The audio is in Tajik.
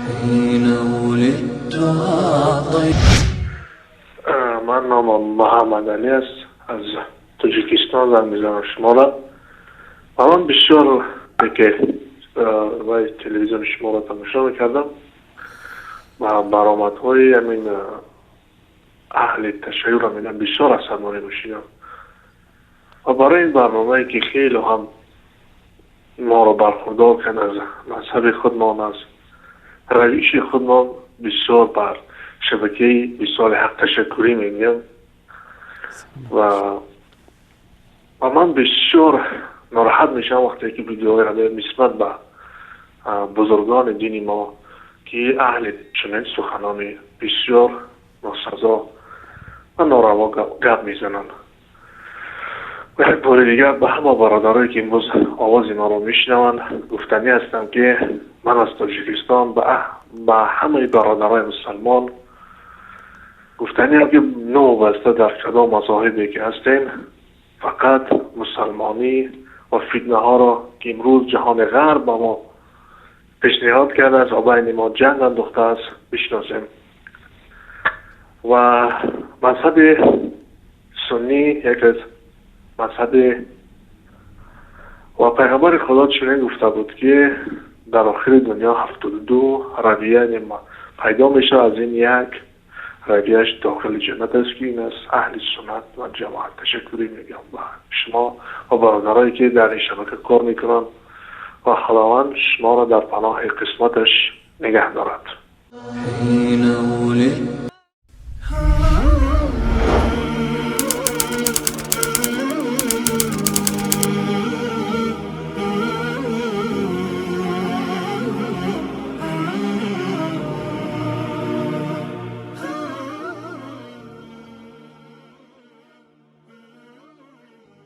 حين ولدت أعطيت. Ман номам Муҳаммад Алӣ аст, аз Тоҷикистон занг мезанам шуморо ва ман бисёр ки вай телевизиони шуморо тамошо мекардам ва баромадҳои ҳамин аҳли ташайюъро мебинам, бисёр асабонӣ мешидам ва барои ин барномае ки хеле ҳам моро бархурдор кард аз мазҳаби худмон, аз равиши худмон, бисёр бар шабакаи Висоли Ҳақ ташаккурӣ мегӯям ва ман бисёр нороҳат мешавам, вақте ки видеоҳои нисбат ба бузургони дини мо, ки аҳли чунин суханони бисёр носазо ва нораво гап мезананд. Ва як бори дигар ба ҳама бародарое, ки имрӯз овози маро мешунаванд, гуфтанӣ ҳастам, ки ман аз Тоҷикистон ба ҳамаи бародарои мусалмон гуфтаниам, ки новобаста дар кадом мазоҳибе ки ҳастем, фақат мусалмонӣ ва фитнаҳоро, ки имрӯз ҷаҳони ғарб ба мо пешниҳод кардааст ва байни мо ҷанг андохтааст, бишносем. Ва мазҳаби суннӣ як аз мазҳаби ва пайғамбари Худо чунин гуфта буд, ки дар охири дунё 72 равия пайдо мешавад, аз ин як равияш дохили ҷаннат аст, ки ин аст аҳли суннат ва ҷамоат. Ташаккурӣ мегӯям ба шумо ва бародарое, ки дар ин шабака кор мекунанд, ва Худованд шуморо дар паноҳи қисматаш нигаҳ дорад. حين ولدت.